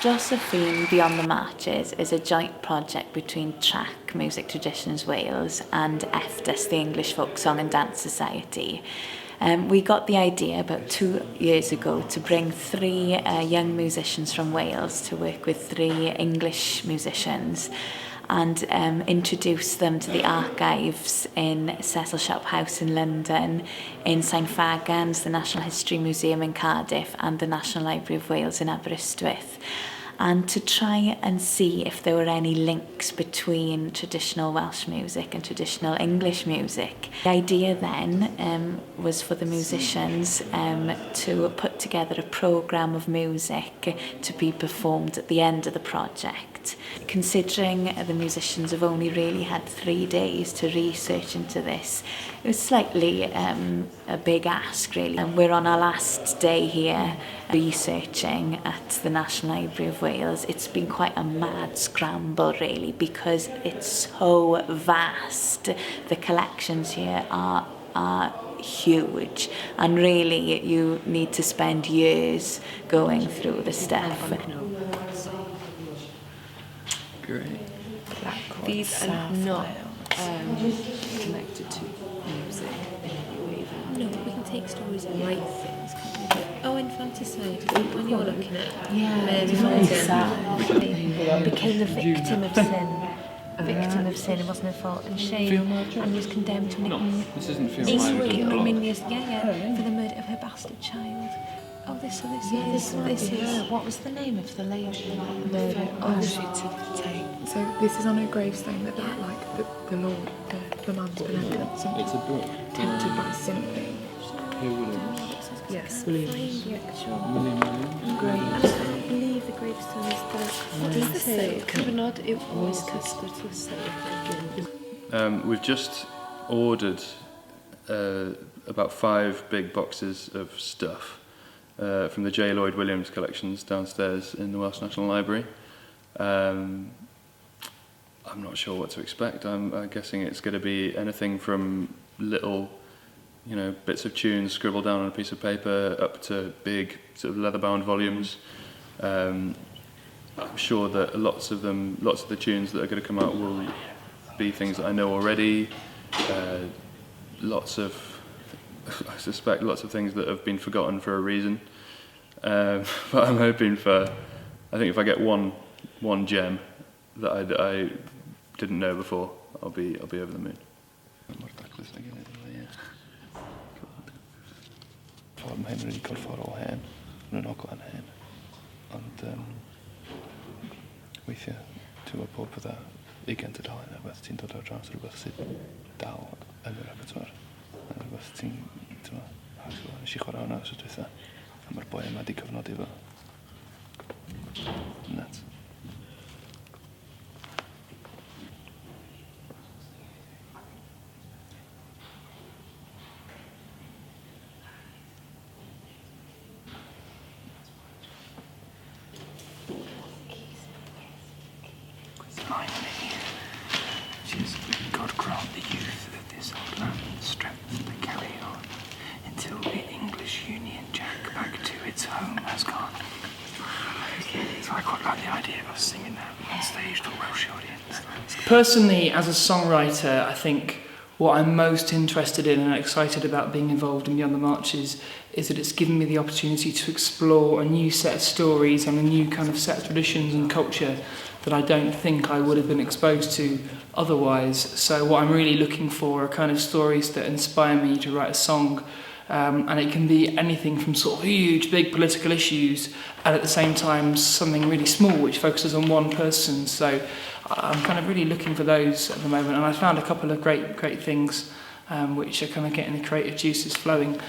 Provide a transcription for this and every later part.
Josephine Beyond the Marches is a joint project between Trac Music Traditions Wales and EFDAS, the English Folk Song and Dance Society. We got the idea about 2 years ago to bring 3 young musicians from Wales to work with 3 English musicians and introduce them to the archives in Cecil Sharp House in London, in St Fagans, the National History Museum in Cardiff, and the National Library of Wales in Aberystwyth, and to try and see if there were any links between traditional Welsh music and traditional English music. The idea then was for the musicians to put together a programme of music to be performed at the end of the project. Considering the musicians have only really had 3 days to research into this, it was slightly a big ask really. And we're on our last day here researching at the National Library of Wales. It's been quite a mad scramble really, because it's so vast. The collections here are huge, and really you need to spend years going through the stuff. Great. These are not connected to music in any way. No, but we can take stories and write things, can't we? Oh, infanticide, when you're looking at Mary Morgan. Became the victim of sin. Victim of sin, it wasn't her fault, and shame, and was condemned to an ignominious, for the murder of her bastard child. Oh, this is. What was the name of the lady? Murder. Oh, she to take. So this is on her gravestone that like the Lord, the man's benevolence. It's a book. Tempted by sympathy. Who Williams? Yes. Williams. William Williams. Great. I can't believe the gravestone is that. What does this say? Cyfnod yw oes cysgod. We've just ordered about 5 big boxes of stuff from the J. Lloyd Williams collections downstairs in the Welsh National Library. I'm not sure what to expect. I'm guessing it's going to be anything from little, bits of tunes scribbled down on a piece of paper up to big sort of leather-bound volumes. I'm sure that lots of the tunes that are going to come out will be things that I know already. I suspect lots of things that have been forgotten for a reason. But I'm hoping for, I think if I get one gem that I didn't know before, I'll be over the moon. Mae hyn wedi corfforol hen, yn oglan hen, ond weithiau, ti'n gwybod pob fatha 20 tudalen neu rhywbeth, ti'n dod ar draws rhywbeth sydd dal yn y repertoire, a rhywbeth ti'n, gwybod, nes i chwarae hwnna wsos dwytha, a mae'r boi yma wedi cofnodi fo. Nuts. God grant the youth of this old land strength to carry on until the English Union Jack back to its home has gone. So I quite like the idea of us singing that on stage to a Welsh audience. Personally, as a songwriter, I think what I'm most interested in and excited about being involved in Beyond the Marches is that it's given me the opportunity to explore a new set of stories and a new kind of set of traditions and culture that I don't think I would have been exposed to otherwise. So what I'm really looking for are kind of stories that inspire me to write a song. And it can be anything from sort of huge, big political issues and at the same time something really small which focuses on one person. So I'm kind of really looking for those at the moment, and I found a couple of great, great things which are kind of getting the creative juices flowing.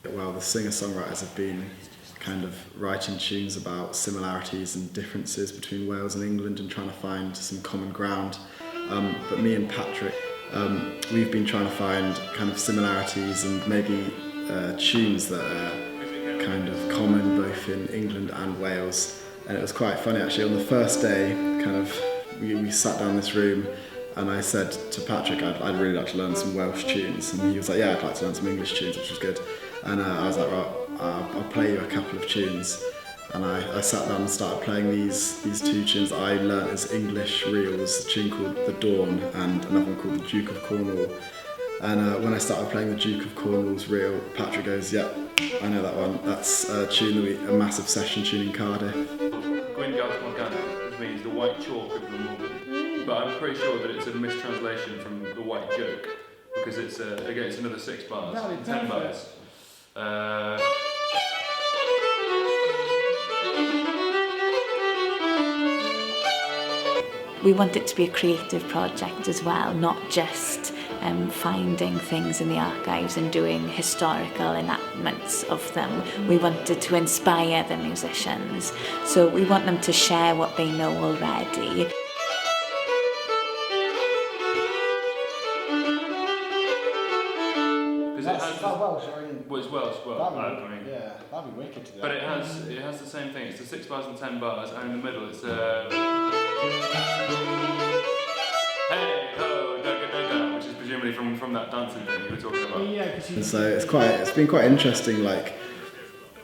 Well, the singer-songwriters have been kind of writing tunes about similarities and differences between Wales and England and trying to find some common ground. But me and Patrick, we've been trying to find kind of similarities and maybe tunes that are kind of common both in England and Wales. And it was quite funny actually, on the first day, kind of, we sat down in this room and I said to Patrick, I'd really like to learn some Welsh tunes. And he was like, yeah, I'd like to learn some English tunes, which was good. And I was like, right, I'll play you a couple of tunes. And I sat down and started playing these two tunes that I learnt as English reels, a tune called The Dawn and another one called The Duke of Cornwall. And when I started playing The Duke of Cornwall's reel, Patrick goes, yep, I know that one. That's a tune that a massive session tune in Cardiff. Gwyn Garth Morgannwg, which means the white chalk of Glamorgan. But I'm pretty sure that it's a mistranslation from the white joke, because it's again, it's another 6 bars, 10 bars. We want it to be a creative project as well, not just finding things in the archives and doing historical enactments of them. We wanted to inspire the musicians, so we want them to share what they know already. Is that Welsh or English? Well, it's Welsh, well, I mean, yeah, that'd be wicked to do. But it has the same thing. It's the 6 bars and 10 bars, and in the middle it's a hey ho da da da da, which is presumably from that dancing thing you were talking about. Yeah, and so it's been quite interesting. Like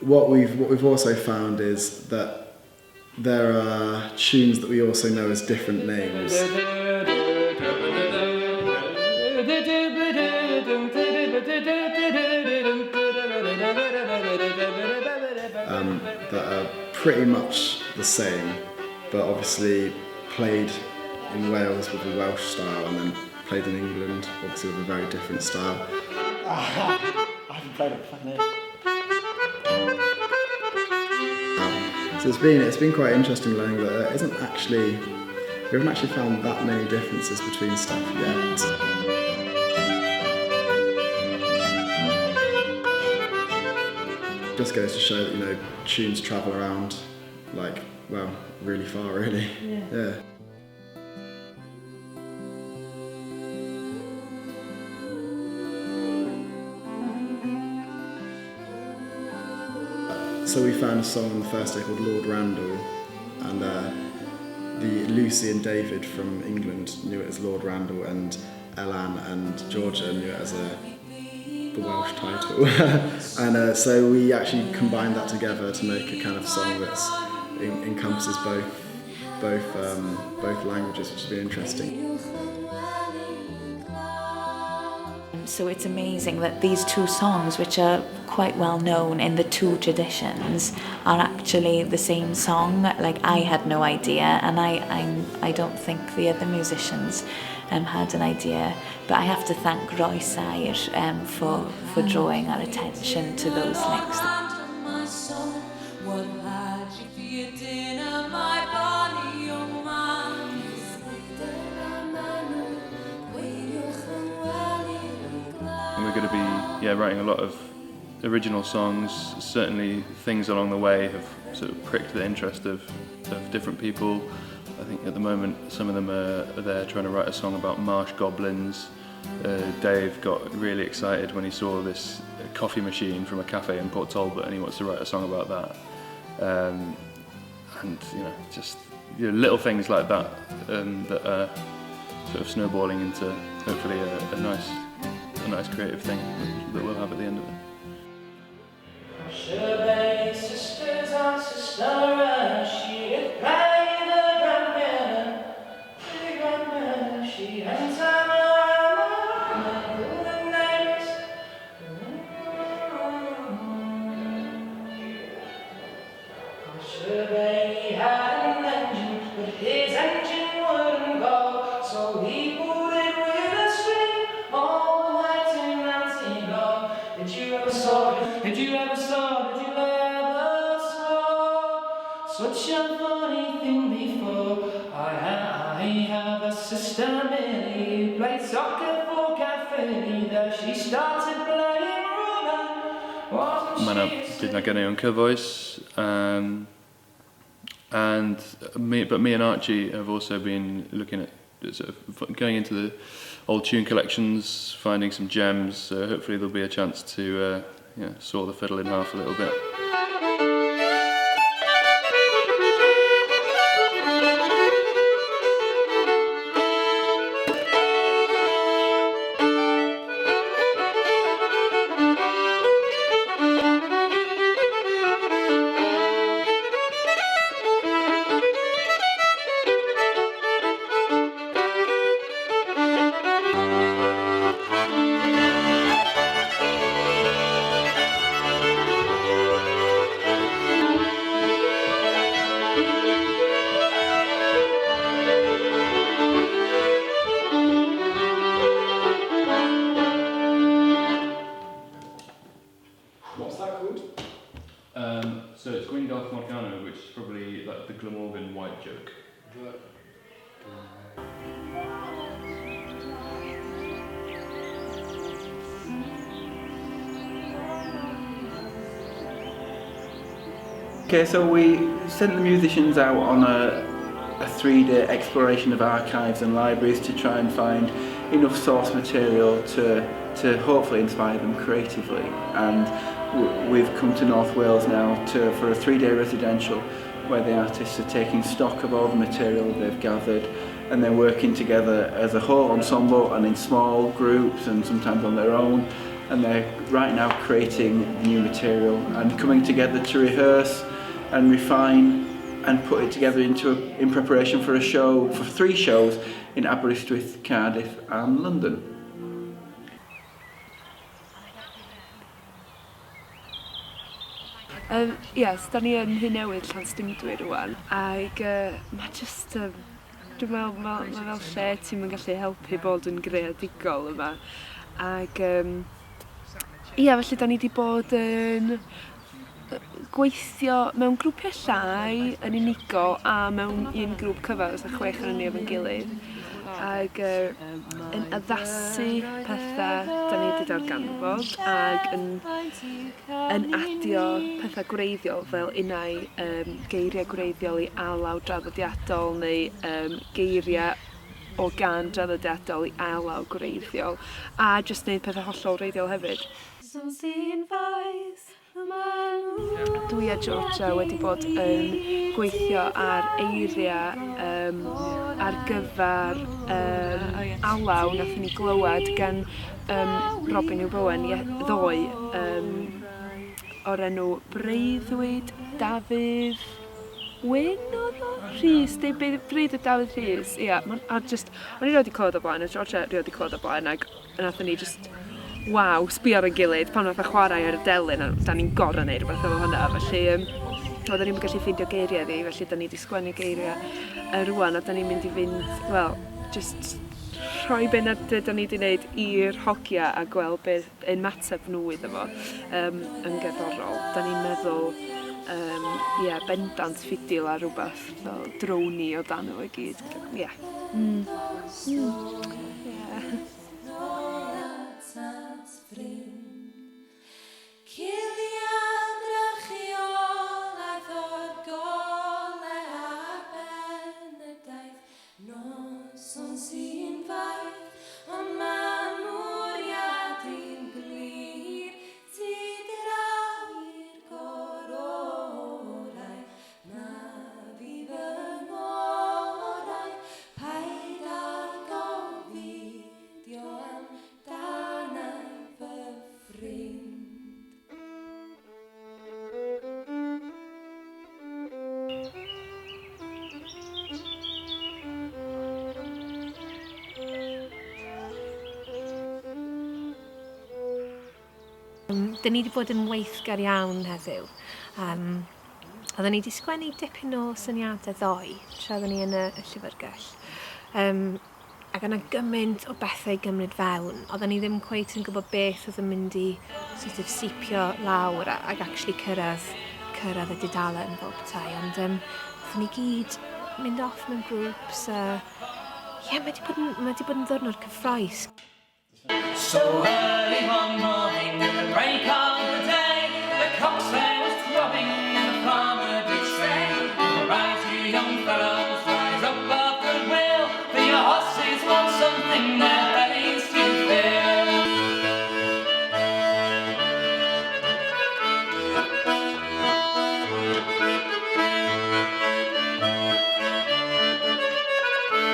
what we've also found is that there are tunes that we also know as different names. That are pretty much the same, but obviously played in Wales with a Welsh style and then played in England, obviously with a very different style. I haven't played it, fucking So it's been quite interesting learning that there isn't actually, we haven't actually found that many differences between stuff yet. Just goes to show that, you know, tunes travel around, like, well, really far, really. Yeah. So we found a song on the first day called Lord Randall, and the Lucy and David from England knew it as Lord Randall, and Elan and Georgia knew it as the Welsh title. And so we actually combined that together to make a kind of song that encompasses both languages, which has been interesting. So it's amazing that these two songs, which are quite well known in the two traditions, are actually the same song. Like, I had no idea, and I don't think the other musicians had an idea. But I have to thank Roy Sair for drawing our attention to those links. And we're going to be writing a lot of original songs. Certainly things along the way have sort of pricked the interest of different people. I think at the moment some of them are there trying to write a song about marsh goblins. Dave got really excited when he saw this coffee machine from a cafe in Port Talbot, and he wants to write a song about that. And you know, just little things like that that are sort of snowballing into hopefully a nice creative thing that we'll have at the end of it. Such a funny thing before. I have a sister Millie who played soccer for Caerphilly. There she started playing rugby. Mae 'na dyn ag ganeuon cyfoes, but me and Archie have also been looking at sort of going into the old tune collections, finding some gems. So hopefully there'll be a chance to saw the fiddle in half a little bit. What's that called? Um, so it's Gwyndaf Morgannwg, which is probably like the Glamorgan white joke. Okay, so we sent the musicians out on a, a three-day exploration of archives and libraries to try and find enough source material to, to hopefully inspire them creatively. And we've come to North Wales now to, for a three-day residential where the artists are taking stock of all the material they've gathered and they're working together as a whole ensemble and in small groups and sometimes on their own and they're right now creating new material and coming together to rehearse and refine and put it together into a, in preparation for a show, for three shows in Aberystwyth, Cardiff and London. Um, yes, da ni yn Nhŷ Newydd Llanstymdwy rwan, ac uh, mae just, um, dwi'n meddwl, mae ma fel lle ti'n mynd gallu helpu bod yn greadigol yma. Ac um, ia, felly da ni wedi bod yn gweithio mewn grwpiau llai yn unigol a mewn un grŵp cyfan, os chwech yn ni efo'n gilydd ac uh, yn addasu pethau da ni wedi darganfod ac yn, yn adio pethau gwreiddiol fel unau um, geiriau gwreiddiol i alaw draddodiadol neu um, geiriau o gan draddodiadol i alaw gwreiddiol a jyst wneud pethau hollol wreiddiol hefyd. Dwi a Georgia wedi bod yn gweithio ar eiriau um, ar gyfer um, alaw nathon ni glywed gan um, Robin Huw Bowen ddoe um, o'r enw Breuddwyd Dafydd Wyn oedd o? Rhys, deu Breuddwyd Dafydd Rhys, ia. Yeah, a just, o'n i rioed 'di clywed o blaen, a Georgia rioed 'di clywed o blaen, ac nathon ni just waw, sbio ar ein gilydd pan nath o chwarae ar y delyn a da ni'n gorau neud rhywbeth efo hwnna, felly um, oedden ni'n gallu ffeindio geiriau iddi, felly da ni wedi sgwennu geiriau uh, rwan a da ni'n mynd i fynd, wel, just rhoi be na da ni wedi wneud i'r hogia a gweld be ymateb nhw iddo fo um, yn gerddorol. Da ni'n meddwl, um, yeah, bendant ffidil a rhywbeth fel droni o dan nhw i gyd. Yeah. Mm. Mm. Yeah. Dyn ni wedi bod yn weithgar iawn heddiw. Um, oedden ni wedi sgwennu dipyn o syniadau ddoe, tra oedden ni yn y, y llyfrgell. Um, ac yna gymaint o bethau i gymryd fewn. Oedden ni ddim cweit yn gwybod beth oedd yn mynd i sort of seepio lawr ac actually cyrraedd, cyrraedd y dudalen fel petai. Ond um, ni gyd mynd off mewn grŵps a... Ie, yeah, mae wedi bod yn, mae wedi bod yn ddwrnod cyffroes. So early one morning at the break of the day, the coxswain was throbbing and the farmer did say, Rise you young fellows, rise up of good will, for your horses want something their bellies to fill.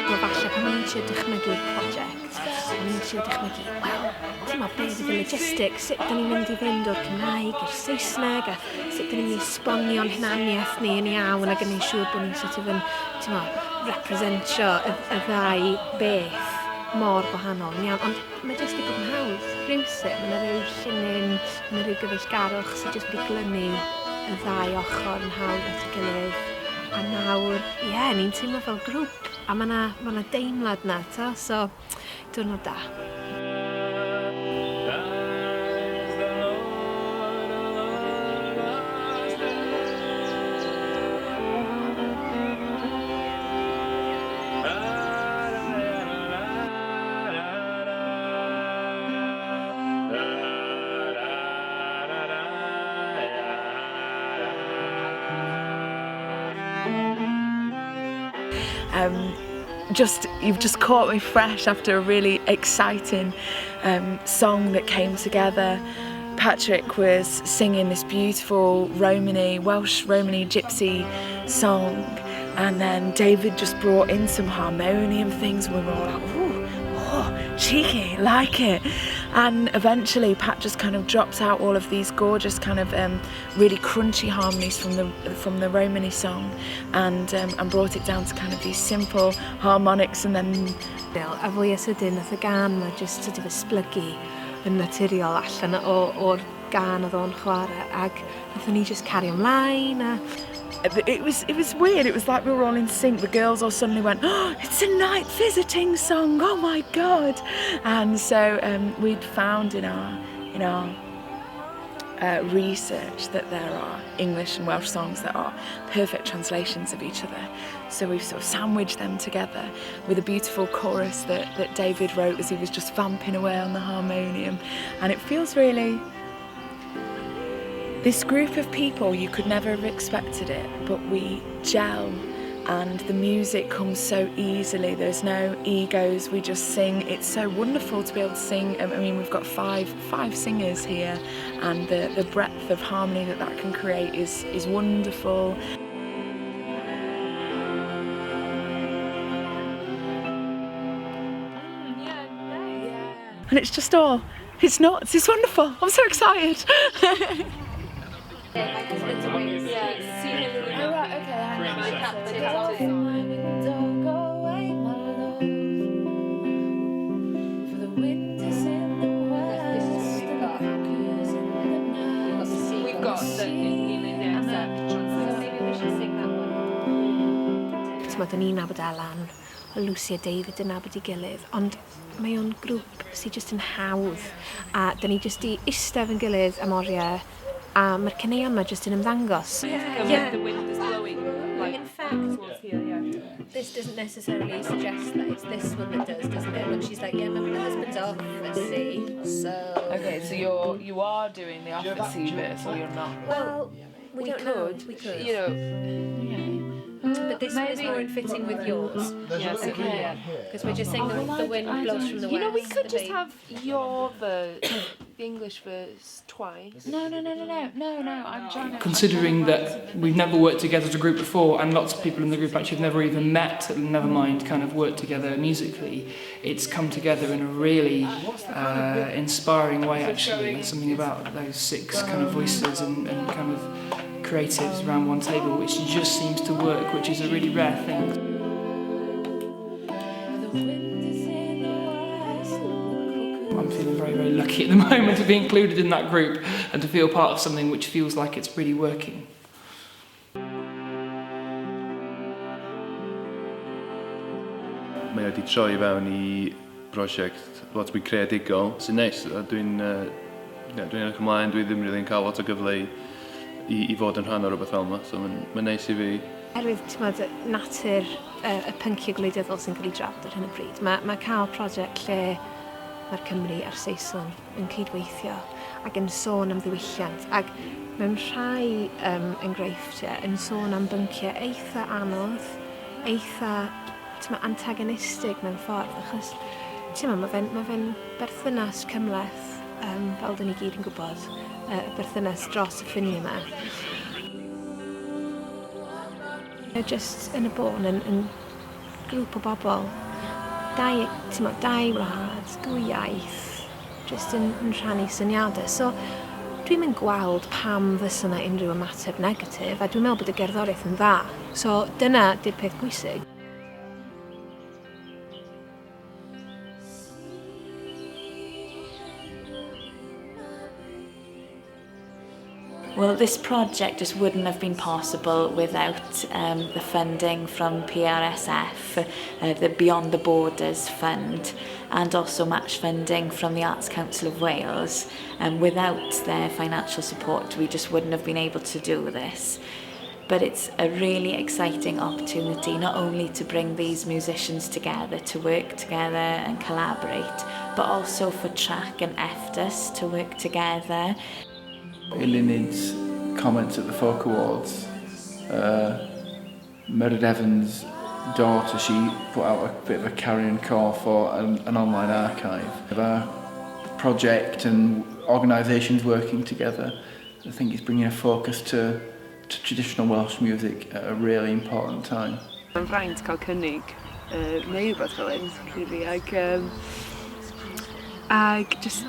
Wel, falle pan o'n i'n trio dychmygu'r prosiect, o'n i'n trio dychmygu, wel, ti'n meddwl, be fydd y logistics, sut da ni'n mynd i fynd o'r Cymraeg i'r Saesneg, a sut da ni'n mynd i esbonio'n hunaniaeth ni yn iawn ac yn neud siŵr bod ni'n sort of yn, ti'n meddwl, representio y, y ddau beth mor gwahanol yn iawn. Ond mae jyst 'di bod yn hawdd, rywsut. Mae yna rhyw llinyn, mae yna rhyw gyfeillgarwch sydd jyst wedi glynu y ddau ochr yn hawdd at ei gilydd. A nawr, ie, yeah, ni'n teimlo fel grŵp. A mae yna ma 'na deimlad 'na, to, so diwrnod da. Um, just you've just caught me fresh after a really exciting um, song that came together. Patrick was singing this beautiful Romany, Welsh Romany gypsy song, and then David just brought in some harmonium things, and we were all like, ooh, oh, cheeky, like it. And eventually Pat just kind of drops out all of these gorgeous kind of um, really crunchy harmonies from the from the Romany song and um, and brought it down to kind of these simple harmonics and then A fwy o sydyn nath y gân 'ma jyst sort of esblygu yn naturiol allan o, o'r gân oedd o'n chwarae ac nathon ni just cario ymlaen a it was it was weird. It was like we were all in sync. The girls all suddenly went, "Oh, it's a night visiting song! Oh my god!" And so um, we'd found in our in our uh, research that there are English and Welsh songs that are perfect translations of each other. So we've sort of sandwiched them together with a beautiful chorus that, that David wrote as he was just vamping away on the harmonium. And it feels really This group of people, you could never have expected it, but we gel and the music comes so easily. There's no egos, we just sing. It's so wonderful to be able to sing. Um, I mean, we've got five, five singers here and the, the breadth of harmony that that can create is, is wonderful. And it's just all, it's nuts, it's wonderful. I'm so excited. Oh, right, okay. We've got the, you know, the exact translation. Maybe we should sing that one. T'mod, o'n i'n nabod Elan, o Lucy a David yn nabod ei gilydd, ond mae o'n grŵp sydd jyst yn hawdd, a dyn ni jyst i eistedd efo'n gilydd am oriau, a mae'r caneuon yma jyst yn ymddangos. Yeah. The wind is blowing. Like, In fact, towards here, yeah. this doesn't necessarily suggest that it's this one that does, doesn't it? When she's like, yeah, my, my husband's off at sea, so... Okay, so you're you are doing the off at sea verse, or you're not? Well, we, We don't know. could, We could. You know, But this one is more in fitting with yours. yes, okay. Because we're just saying the, the wind blows from the west. You know, we could the just babe- have your verse, the English verse twice. No, no, no, no, no, no, no. I'm trying to. Considering that we've never worked together as a group before and lots of people in the group actually have never even met, never mind kind of worked together musically, it's come together in a really uh, inspiring way actually. There's something about those six kind of voices and, and kind of creatives around one table which just seems to work, which is a really rare thing. I'm feeling very, very lucky at the moment to be included in that group and to feel part of something which feels like it's really working. Mae o wedi troi fewn i brosiect lot mwy creadigol, sy'n neis. A dwi'n uh, yeah, dwi'n edrych ymlaen, dwi ddim rili'n cael lot o gyfle i, i, i fod yn rhan o rhywbeth fel yma, so mae'n ma neis i fi. Oherwydd, t'mod, natur y, y pynciau gwleidyddol sy'n cael ei drafod ar hyn o bryd, mae, mae cael prosiect lle mae'r Cymru a'r Saeson yn cydweithio ac yn sôn am ddiwylliant ac mewn rhai um, enghreifftiau yn sôn am bynciau eitha anodd, eitha t'mo, antagonistig mewn ffordd, achos t'mo, mae fe'n ma fe berthynas cymhleth, um, fel dyn ni gyd yn gwybod, uh, y berthynas dros y ffiniau yma. Just yn y bôn yn, yn grŵp o bobl, dau, t'mo, dau wlad, dwy iaith, just yn, yn rhannu syniadau. So, dwi'n mynd gweld pam fysa yna unrhyw ymateb negatif, a dwi'n meddwl bod y gerddoriaeth yn dda. So, dyna di'r peth pwysig. Well, this project just wouldn't have been possible without um, the funding from PRSF, uh, the Beyond the Borders Fund, and also match funding from the Arts Council of Wales. Um, without their financial support, we just wouldn't have been able to do this. But it's a really exciting opportunity not only to bring these musicians together, to work together and collaborate, but also for TRAC and EFDAS to work together. Eluned's comments at the Folk Awards, uh, Meredith Evans daughter, she put out a bit of a carrion call for an, an online archive of our project and organisations working together. I think it's bringing a focus to, to traditional Welsh music at a really important time. Mae'n fraint cael cynnig uh, neu rhywbeth fel hyn, really, ag, um, ag just,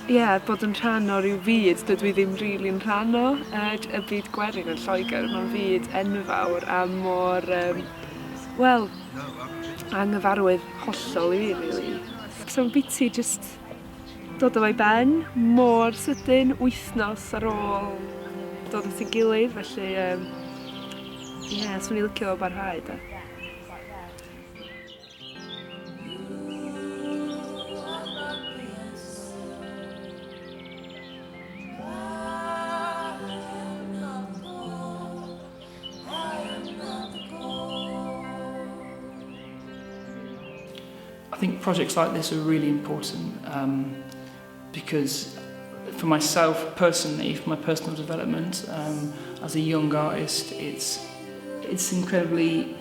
yeah, bod yn rhan o ryw fyd dydw i ddim rili'n really rhan o, uh, y byd gwerin yn Lloegr, mae'n fyd enfawr a mor, um, wel, anghyfarwydd hollol i fi, really. So mae'n biti just dod o i ben mor sydyn, wythnos ar ôl dod at ei gilydd, felly um, ie, yeah, swn i'n licio fo barhau da. I think projects like this are really important um, because for myself personally, for my personal development um, as a young artist, it's it's incredibly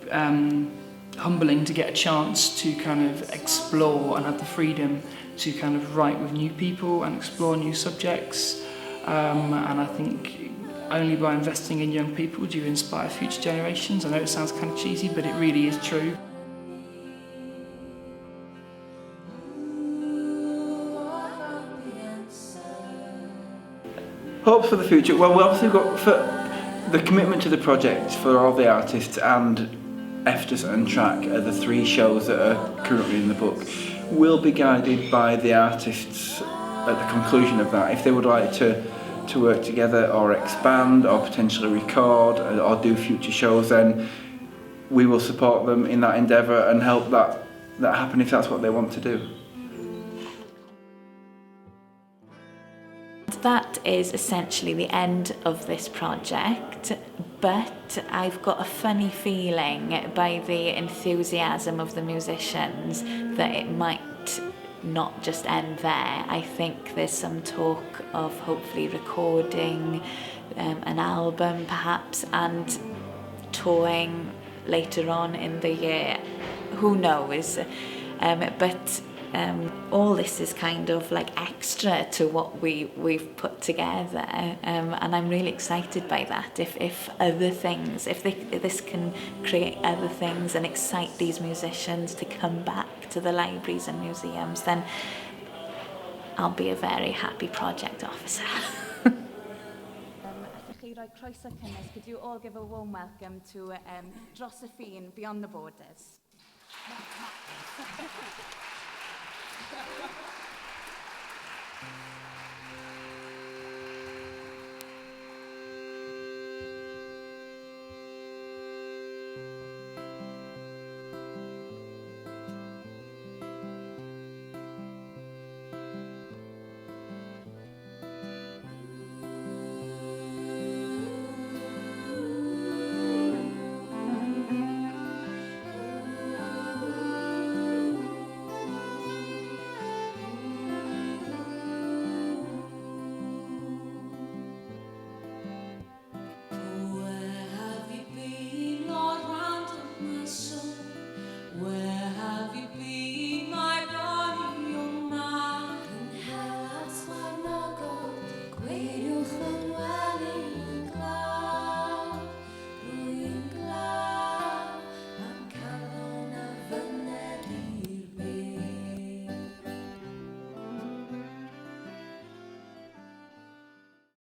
um, humbling to get a chance to kind of explore and have the freedom to kind of write with new people and explore new subjects. Um, and I think only by investing in young people do you inspire future generations. I know it sounds kind of cheesy, but it really is true. Hopes for the future. Well, we obviously got for the commitment to the project for all the artists and EFTAS and Trac are the three shows that are currently in the book. Will be guided by the artists at the conclusion of that. If they would like to to work together or expand or potentially record or do future shows, then we will support them in that endeavour and help that, that happen if that's what they want to do. That is essentially the end of this project, but I've got a funny feeling by the enthusiasm of the musicians that it might not just end there. I think there's some talk of hopefully recording um, an album perhaps and touring later on in the year. Who knows? Um, but um, all this is kind of like extra to what we, we've put together um, and I'm really excited by that. If, if other things, if, they, if this can create other things and excite these musicians to come back to the libraries and museums, then I'll be a very happy project officer. Allwch chi roi croeso cynnes? Could you all give a warm welcome to um, Dros y Ffin, Beyond the Borders?